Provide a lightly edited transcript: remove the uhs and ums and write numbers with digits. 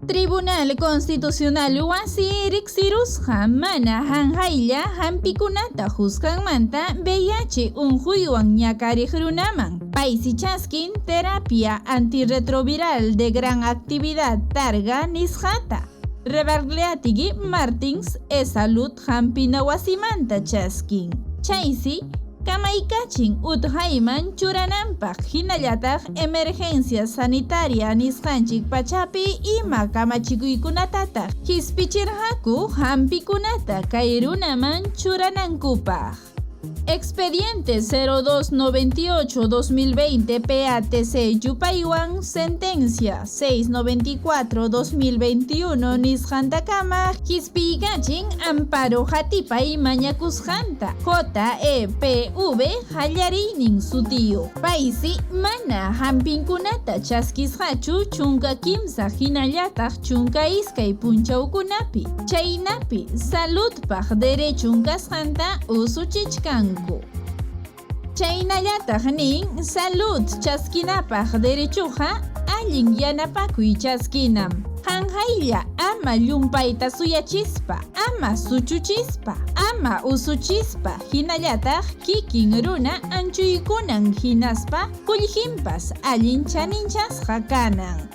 Tribunal Constitucional wasi riqsirusqa mana hanqaylla hampikunata husqanmanta VIH unquywan ñakariq runaman. Paysi chaskin terapia antirretroviral de gran actividad targa nisqata. Rebagliatigi Martins EsSalud hampina wasimanta chaskin. Chaysi kamaykachin utqayman churananpaq hinallataq emergencia sanitaria nisqanchik pachapi ima kamachikuykunatataq hispichirqaku hampikunata kay runaman churanankupaq. Expediente 0298-2020 PATC yupaywan sentencia 694-2021 nisqantakama hispiykachin amparo hatipay mañakusqanta JEPV qallariynin sutiyuq. Paysi mana hampinkunata chaskisqachu 13 hinallataq 12 punchawkunapi, chaynapi saludpaq derechun kasqanta usuchichkanku. Chaynallataq nin salud chaskinapaq derechuqa allin yanapakuy chaskinam. Hanqaylla ama llumpayta suyachispa, ama suchuchispa, ama usuchispa, hinallataq kikin runa anchuykunan hinaspa qullqinpas allin chaninchasqa kanan.